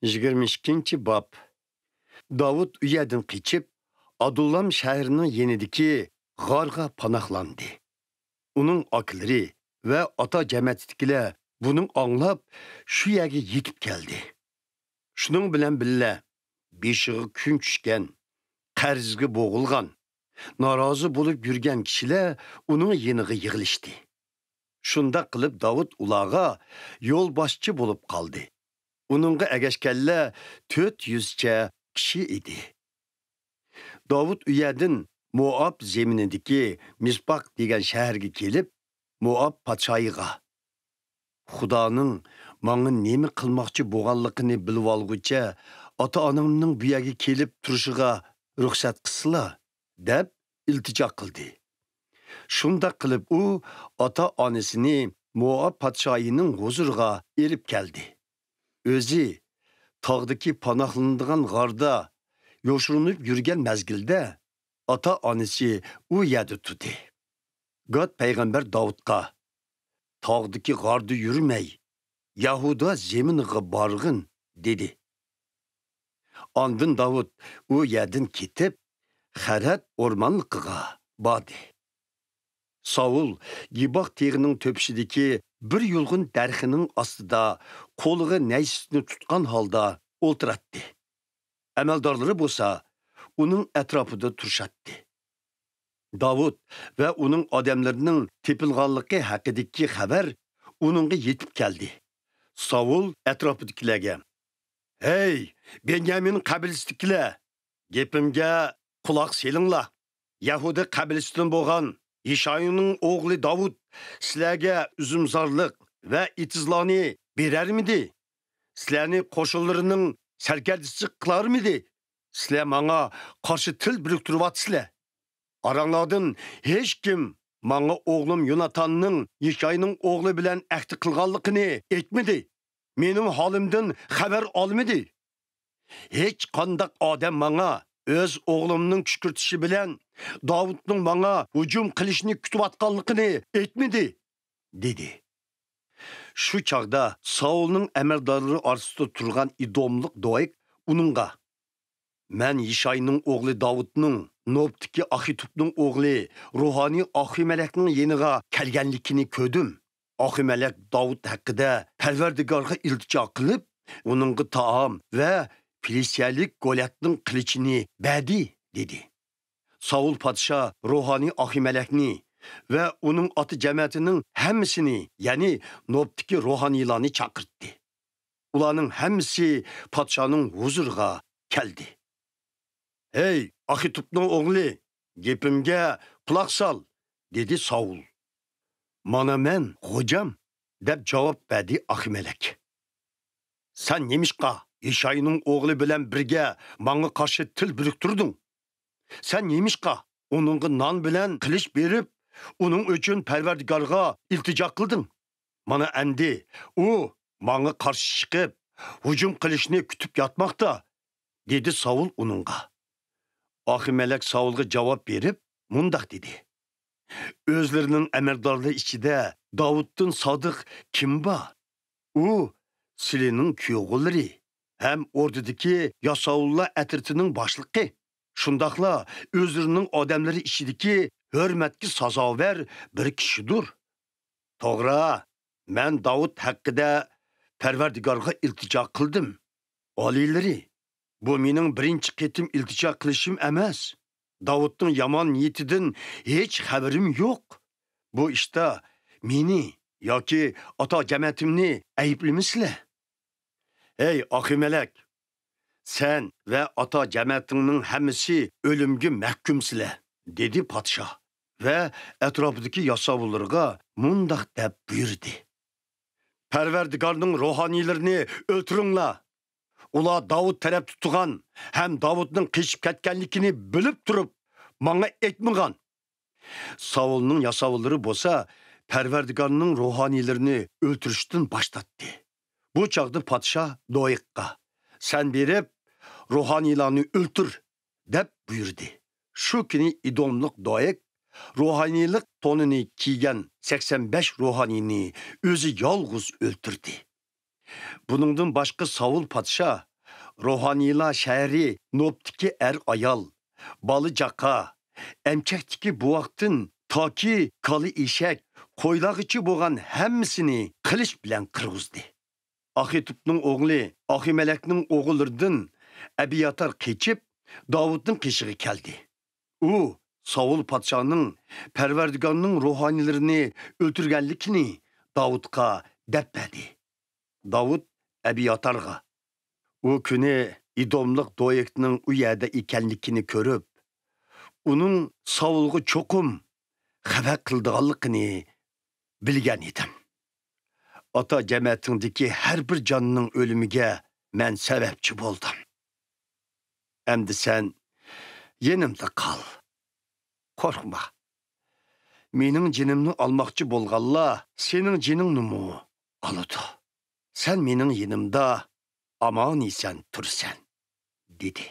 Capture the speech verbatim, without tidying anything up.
يىگىرمە ئىككىنچى باب. داۋۇت ئۇ يەردىن قېچىپ، ئادۇللام شەھىرىنىڭ يېنىدىكى غارغا پاناھلاندى. ئۇنىڭ ئاكىلىرى ۋە ئاتا جەمەتىدىكىلەر بۇنى ئاڭلاپ، شۇ يەرگە يېتىپ كەلدى. شۇنىڭ بىلەن بىللە، بېشىغا كۈن چۈشكەن، قەرزگە بوغۇلغان، نارازى بولۇپ يۈرگەن كىشىلەر ئۇنىڭ يېنىغا يىغىلىشتى. شۇنداق قىلىپ داۋۇت ئۇلارغا يولباشچى بولۇپ قالدى. ئۇنىڭغا ئەگەشكەنلەر تۆت يۈزچە كىشى ئىدى. داۋۇت ئۇ يەردىن موئاب زېمىنىدىكى مىسپاق دېگەن شەھەرگە كېلىپ، موئاب پادىشاھىغا، «خۇدانىڭ ماڭا نېمە قىلماقچى بولغانلىقىنى بىلىۋالغۇچە، ئاتا-ئانامنىڭ بۇ يەرگە كېلىپ تۇرۇشىغا رۇخسەت قىلسىلا» دەپ ئىلتىجا قىلدى. شۇنداق قىلىپ ئۇ ئاتا-ئانىسىنى موئاب پادىشاھىنىڭ ھۇزۇرىغا ئېلىپ كەلدى. ئۆزى تاغدىكى پاناھلىنىدىغان غاردا يوشۇرۇنۇپ يۈرگەن مەزگىلدە، ئاتا-ئانىسى ئۇ يەردە تۇردى. گاد پەيغەمبەر داۋۇتقا، «تاغدىكى غاردا يۈرمەي، يەھۇدا زېمىنىغا بارغىن» دېدى. ئاندىن داۋۇت ئۇ يەردىن كېتىپ، خەرەت ئورمانلىقىغا باردى. ساۋۇل گىباق تېغىنىڭ تۆپىسىدىكى بىر يۇلغۇن دەرىخىنىڭ ئاستىدا قولىغا نەيزىسىنى تۇتقان ھالدا ئولتۇراتتى. ئەمەلدارلىرى بولسا ئۇنىڭ ئەتراپىدا تۇرۇشاتتى. داۋۇت ۋە ئۇنىڭ ئادەملىرىنىڭ تېپىلغانلىقى ھەققىدىكى خەۋەر ئۇنىڭغا يېتىپ كەلدى. ساۋۇل ئەتراپىدىكىلەرگە، «ھەي، بەنيامىن قەبىلىسىدىكىلەر، گېپىمگە قۇلاق سېلىڭلار! يەھۇدا قەبىلىسىدىن بولغان يىشاينىڭ ئوغلى داۋۇت سىلەرگە ئۈزۈمزارلىق ۋە ئېتىزلارنى بېرەرمىدى؟ سىلەرنى قوشۇنلىرىنىڭ سەركەردىسى قىلارمىدى؟ سىلەر ماڭا قارشى تىل بىرىكتۈرۈۋاتىسىلەر. ئاراڭلاردىن ھېچكىم ماڭا ئوغلۇم يوناتاننىڭ يىشاينىڭ ئوغلى بىلەن ئەھدى قىلغانلىقىنى ئېيتمىدى. مېنىڭ ھالىمدىن خەۋەر ئالمىدى. ھېچقانداق ئادەم ماڭا ئۆز ئوغلۇمنىڭ كۈشكۈرتۈشى بىلەن داۋۇتنىڭ ماڭا ھۇجۇم قىلىشىنى كۈتۈۋاتقانلىقىنى ئېيتمىدى» دېدى. شۇ چاغدا ساۋۇلنىڭ ئەمەلدارلىرى ئارىسىدا تۇرغان ئىدوملۇق دوئېگ ئۇنىڭغا، «مەن يىشاينىڭ ئوغلى داۋۇتنىڭ نوبتىكى ئاخىتۇبنىڭ ئوغلى روھانىي ئاخىمەلەكنىڭ يېنىغا كەلگەنلىكىنى كۆردۈم. ئاخىمەلەك داۋۇت ھەققىدە پەرۋەردىگارغا ئىلتىجا قىلىپ، ئۇنىڭغا تائام ۋە پىلىستىيەلىك گولياتنىڭ قىلىچىنى بەردى» دېدى. ساۋۇل پادىشاھ روھانىي ئاخىمەلەكنى ۋە ئۇنىڭ ئاتا جەمەتىنىڭ ھەممىسىنى، يەنى نوبتىكى روھانىيلارنى چاقىرتتى. ئۇلارنىڭ ھەممىسى پادىشاھنىڭ ھۇزۇرىغا كەلدى. «ھەي، ئاخىتۇبنىڭ ئوغلى، گېپىمگە قۇلاق سال!» دېدى ساۋۇل. «مانا مەن، خوجام!» دەپ جاۋاب بەردى ئاخىمەلەك. «سەن نېمىشقا يىشاينىڭ ئوغلى بىلەن بىرگە ماڭا قارشى تىل بىرىكتۈردۈڭ؟ سەن نېمىشقا ئۇنىڭغا نان بىلەن قىلىچ بېرىپ، ئۇنىڭ ئۈچۈن پەرۋەردىگارغا ئىلتىجا قىلدىڭ؟ مانا ئەمدى ئۇ ماڭا قارشى چىقىپ، ھۇجۇم قىلىشنى كۈتۈپ ياتماقتا» دېدى ساۋۇل ئۇنىڭغا. ئاخىمەلەك ساۋۇلغا جاۋاب بېرىپ، مۇنداق دېدى: «ئۆزلىرىنىڭ ئەمەلدارلىرى ئىچىدە داۋۇتتىن سادىق كىم بار؟ ئۇ سىلىنىڭ كۈيئوغۇللىرى ھەم ئوردىدىكى ياساۋۇللار ئەترىتىنىڭ باشلىقى، شۇنداقلا ئۆزلىرىنىڭ ئادەملىرى ئىچىدىكى ھۆرمەتكە سازاۋەر بىر كىشىدۇر. توغرا، مەن داۋۇت ھەققىدە پەرۋەردىگارغا ئىلتىجا قىلدىم. ئالىيلىرى، بۇ مېنىڭ بىرىنچى قېتىم ئىلتىجا قىلىشىم ئەمەس. داۋۇتنىڭ يامان نىيىتىدىن ھېچ خەۋىرىم يوق. بۇ ئىشتا مېنى ياكى ئاتا جەمەتىمنى ئەيىبلىمىسىلە. ھەي، ئاخىمەلەك! سەن ۋە ئاتا جەمەتىڭنىڭ ھەممىسى ئۆلۈمگە مەھكۇمسىلە» دېدى پادىشاھ ۋە ئەتراپىدىكى ياساۋۇللىرىغا مۇنداق دەپ بۇيرۇدى: «پەرۋەردىگارنىڭ روھانىيلىرىنى ئۆلتۈرۈڭلار! ئۇلار داۋۇت تەرەپتە تۇرغان ھەم داۋۇتنىڭ قېچىپ كەتكەنلىكىنى بىلىپ تۇرۇپ، ماڭا ئېيتمىغان.» ساۋۇلنىڭ ياساۋۇللىرى بولسا پەرۋەردىگارنىڭ روھانىيلىرىنى ئۆلتۈرۈشتىن باش تارتتى. بۇ چاغدا پادىشاھ دوئېگقا: «سەن بېرىپ، روھانىيلارنى ئۆلتۈر!» دەپ بۇيرۇدى. شۇ كۈنى ئىدوملۇق دوئېگ روھانىيلىق تونىنى كىيگەن سەكسەن بەش روھانىينى ئۆزى يالغۇز ئۆلتۈردى. بۇنىڭدىن باشقا ساۋۇل پادىشاھ روھانىيلار شەھىرى نوپتىكى ئەر-ئايال، بالا-چاقا، ئەمچەكتىكى بوۋاقتىن تاكى كالا-ئېشەك، قويلارغىچە بولغان ھەممىسىنى قىلىچ بىلەن قىرغۇزدى. ئاخىتوبنىڭ ئوغلى ئاخىمەلەكنىڭ ئوغۇللىرىدىن ئەبىياتار قېچىپ، داۋۇتنىڭ قېشىغا كەلدى. ئۇ ساۋۇل پادىشاھنىڭ پەرۋەردىگارنىڭ روھانىيلىرىنى ئۆلتۈرگەنلىكىنى داۋۇتقا دەپ بەردى. داۋۇت ئەبىياتارغا، ئۇ كۈنى ئىدوملۇق دويەكنىڭ ئۇ يەردە ئىكەنلىكىنى كۆرۈپ، ئۇنىڭ ساۋۇلغا چوقۇم خەۋەر قىلىدىغانلىقىنى بىلگەن ئىدىم. ئاتا جەمەتىڭدىكى ھەر بىر جاننىڭ ئۆلۈمىگە مەن سەۋەبچى بولدۇم. ئەمدى سەن يېنىمدا قال. قورقما. مېنىڭ جېنىمنى ئالماقچى بولغانلار سېنىڭ جېنىڭنىمۇ ئالىدۇ. سەن مېنىڭ يېنىمدا ئامان-ئېسەن تۇرىسەن، دېدى.